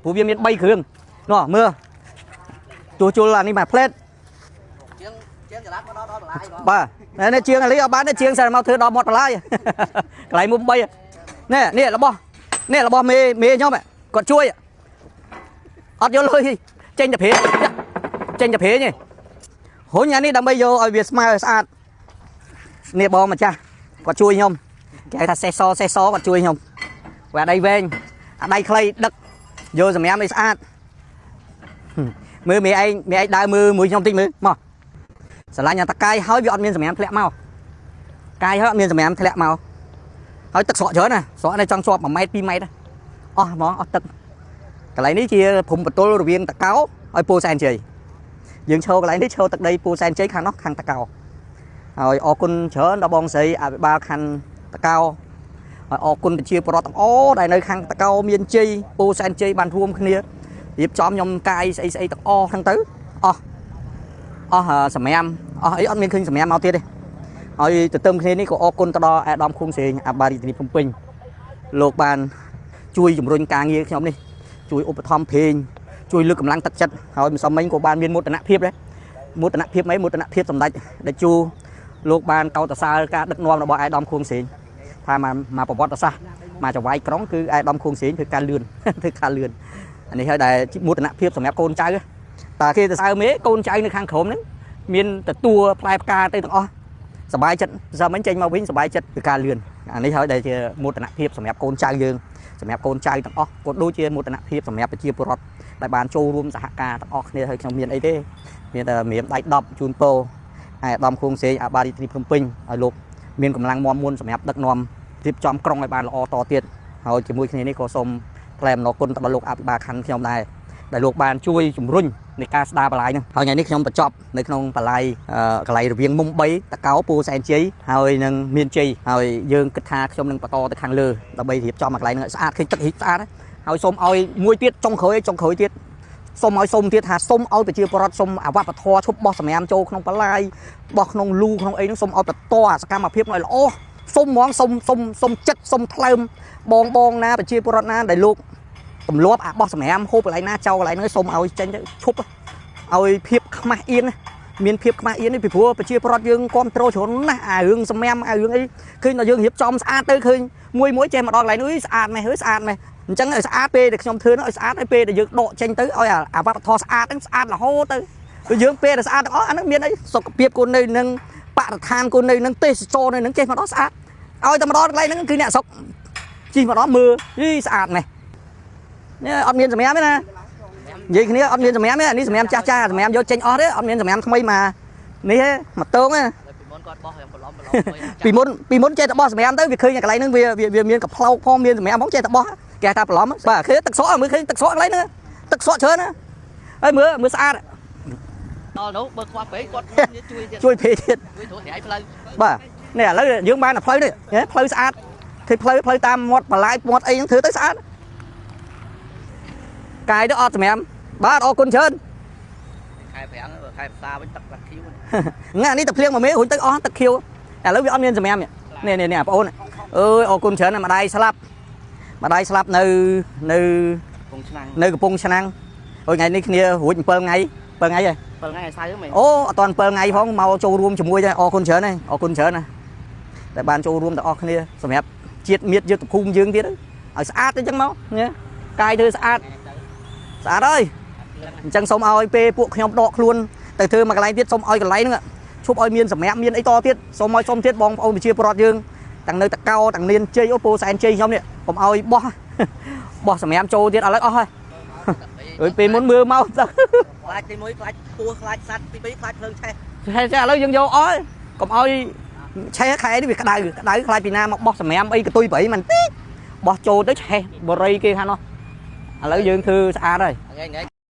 ព្រោះវាមាន3គ្រឿងនោះមើលជួសជុលអានេះមកផ្លេតជាងជាងចល័តមកដល់បន្លាយបាទនេះជាងអាលីអត់បានទេជាងសារមកធ្វើដល់មាត់បន្លាយកន្លែងមុំ3នេះនេះរបស់នេះរបស់មេមេខ្ញុំគាត់ជួយអត់យកលុយចេញតែព្រាចេញតែព្រាទេរុញអានេះដើម្បីយកឲ្យវាស្មើស្អាតនេះបងម្ចាស់គាត់ជួយខ្ញុំគេហៅថាសេះសសេះសគាត់ជួយខ្ញុំវាដៃវែងអាដៃខ្លីដឹកយកសម្រាមឲ្យស្អាតមើលមេឯងមេឯងដើរមើលមួយខ្ញុំតិចមើលមកស្រឡាញ់អាតកាយហើយវាអត់មានសម្រាមធ្លាក់មកកាយហើយអត់មានសម្រាមធ្លាក់មកហើយទឹកស្រកច្រើនណាស្រកនេះចង់ជាប់1ម៉ែត្រ2ម៉ែត្រអស់ហ្មងអស់ទឹកកន្លែងនេះជាព្រំបទលរវាងតកោហើយពូសែនជ័យយើងឈរកន្លែងនេះឈរទឹកដីពូសែនជ័យខាងនោះខាងតកោហើយអរគុណច្រើនដល់បងស្រីអភិបាលខណ្ឌតកោហើយអរគុណប្រជាពលរដ្ឋទាំងអស់ដែលនៅខាងតកោមានជ័យពូសែនជ័យបានរួមគ្នារៀបចំខ្ញុំកាយស្អីស្អីទាំងអស់ហ្នឹងទៅអស់អស់សម្រាមអស់អីអត់មានឃើញសម្រាមមកទៀតទេហើយទៅទឹមគ្នានេះក៏អរគុណទៅដល់អាដាមខួងស្រេងអបារាជធានីភ្នំពេញលោកបានជួយជំរុញការងារខ្ញុំនេះជួយឧបត្ថម្ភเพลงជួយលើកកម្លាំងទឹកចិត្តហើយមិនសមមិញក៏បានមានមោទនភាពដែរមោទនភាពអីមោទនភាពសម្ដេចតេជោលោកបានកោតសរសើរការដឹកនាំរបស់អាដាមខួងស្រេងថាមកប្រវត្តិសាស្ត្រមកចវាយក្រុងគឺអាដាមខួងស្រេងធ្វើការលឿនធ្វើការលឿនអានេះហើយដែលមោទនភាពសម្រាប់កូនចៅតើគេទៅសើមេកូនចៅនៅខាងក្រោមហ្នឹងមានទទួលផ្លែផ្កាទៅទាំងអស់សบายចិត្តសមមិញចេញមកវិញសบายចិត្តគឺការលឿនអានេះហើយដែលជាមោទនភាពសម្រាប់កូនចៅយើងសម្រាប់កូនចៅទាំងអស់ក៏ដូចជាមោទនភាពសម្រាប់ប្រជាពលរដ្ឋដែលបានចូលរួមសហការទាំងអស់គ្នាហើយខ្ញុំមានអីទេមានតែម្រាមដៃ10ជូនពរអាដាមខួងស្រេងអបារាជធានីភ្នំពេញឲ្យលោកមានកម្លាំងមាំមួនសម្រាប់ដឹកនាំរៀបចំក្រុងឲ្យបានល្អតទៀតហើយជាមួយគ្នានេះក៏សូមថ្លែងអំណរគុណទៅដល់លោកអភិបាលខណ្ឌខ្ញុំដែរដែលលោកបានជួយជំរុញនៃការស្ដារបលាយហ្នឹងហើយថ្ងៃនេះខ្ញុំបញ្ចប់នៅក្នុងបលាយកន្លែងរវាងមុំ3តកោពូសែនជ័យហើយនឹងមានជ័យហើយយើងគិតថាខ្ញុំនឹងបន្តទៅខាងលើដើម្បីរៀបចំកន្លែងហ្នឹងឲ្យស្អាតឃើញទឹករីកស្អាតហើយសូមឲ្យមួយទៀតចុងក្រោយចុងក្រោយទៀតសូមឲ្យសូមទៀតថាសូមឲ្យប្រជាពលរដ្ឋសូមអវបធរឈប់បោះសម្រាមចូលក្នុងបលាយបោះក្នុងលូក្នុងអីហ្នឹងសូមឲ្យបន្តសកម្មភាពឲ្យល្អសូមហ្មងសូមសូមសូមចិត្តសូមថ្លើមបងបងណាប្រជាពលរដ្ឋណាដែលលោកទម្លាប់អាបោះសម្រាមហូបកន្លែងណាចោលកន្លែងហ្នឹងសូមឲ្យចេញទៅឈប់ឲ្យភាពខ្មាស់អៀនមានភាពខ្មាស់អៀននេះពីព្រោះប្រជាពលរដ្ឋយើងគ្រប់ត្រូលច្រើនណាស់អារឿងសម្រាមអារឿងអីឃើញដល់យើងរៀបចំស្អាតទៅឃើញមួយមួយចេះមកដល់កន្លែងនេះស្អាតម៉េះហើយស្អាតម៉េះអញ្ចឹងឲ្យស្អាតពេលដែលខ្ញុំធ្វើនោះឲ្យស្អាតឲ្យពេលដែលយើងដកចេញទៅឲ្យអាវប្បធម៌ស្អាតហ្នឹងស្អាតរហូតទៅព្រោះយើងពេលដែលស្អាតទាំងអស់អាហ្នឹងមានអីសុខភាពគូនៅនឹងបរិស្ថានគូនៅនឹងទេសចរនៅនឹងចេះមកដល់ស្អាតឲ្យតែមកដល់កន្លែងហ្នឹងគឺអ្នកស្រុកជិះមកដល់មើលយីស្អាតម៉េះនេះអត់មានសម្រាមទេណានិយាយគ្នាអត់មានសម្រាមទេនេះសម្រាមចាស់ចាស់សម្រាមយកចេញអស់ទេអត់មានសម្រាមថ្មីមកនេះទេមកតងទេពីមុនគាត់បោះយ៉ាងបន្លំបន្លំពីមុនចេះតែបោះសម្រាមទៅវាឃើញកន្លែងហ្នឹងវាមានកំប្លោកផងមានសម្រាមផងចេះតែបោះគេថាបន្លំបាទឃើញទឹកស្រកមើលឃើញទឹកស្រកកន្លែងហ្នឹងទឹកស្រកច្រើនណាហើយមើលមើលស្អាតដល់នោះបើខ្វះពេកគាត់ជួយទៀតជួយពេកទៀតជួយត្រួតត្រាយផ្លូវបាទនេះឥឡូវយើងបានតែផ្លូវនេះផ្លូវស្អាតឃើញផ្លូវតាមមាត់បន្លាយមាត់អីហ្នឹងធ្វើទៅស្អាតកាយទៅអត់សម្រាមបាទអរគុណច្រើនខែប្រាំងខែផ្សាវិញទឹកបាត់ខៀវថ្ងៃនេះតែភ្លៀងមួយមេរួចទឹកអស់ទឹកខៀវឥឡូវវាអត់មានសម្រាមនេះនេះនេះបងអូនអើយអរគុណច្រើនម្ដាយស្លាប់ម្ដាយស្លាប់នៅនៅកំពង់ឆ្នាំងនៅកំពង់ឆ្នាំងហើយថ្ងៃនេះគ្នារួច7ថ្ងៃ7ថ្ងៃហ៎ 7ថ្ងៃឲ្យសៅហ្នឹងមែនអូអត់តាន់7ថ្ងៃផងមកចូលរួមជាមួយដែរអរគុណច្រើនហើយអរគុណច្រើនណាតែបានចូលរួមទាំងអស់គ្នាសម្រាប់ជាតិមៀតយុទ្ធភូមិយើងទៀតឲ្យស្អាតទៅចឹងមកកាយធ្វើស្អាតស្អាតហើយអញ្ចឹងសូមឲ្យពេលពួកខ្ញុំដកខ្លួនទៅធ្វើមកកន្លែងទៀតសូមឲ្យកន្លែងហ្នឹងឈប់ឲ្យមានសម្រាប់មានអីតទៀតសូមឲ្យសូមទៀតបងប្អូនប្រជាពលរដ្ឋយើងទាំងនៅតកោទាំងមានជ័យអូពោសែនជ័យខ្ញុំនេះកុំឲ្យបោះបោះសម្រាប់ចូលទៀតឥឡូវអស់ហើយអើយពេលមុនមើលមកទៅខ្លាចទី1ខ្លាចពស់ខ្លាចសត្វទី2ខ្លាចភ្លើងឆេះឆេះឥឡូវយើងយកអស់កុំឲ្យឆេះខែនេះវាក្តៅក្តៅខ្លាចពីណាមកបោះសម្រាប់អីកតុយប្រៃមិនតិចបោះចូលទៅឆេះបរិយគេខាងនោះឥឡូវយើងធ្វើស្អាតហើយថ្ងៃថ្ងៃ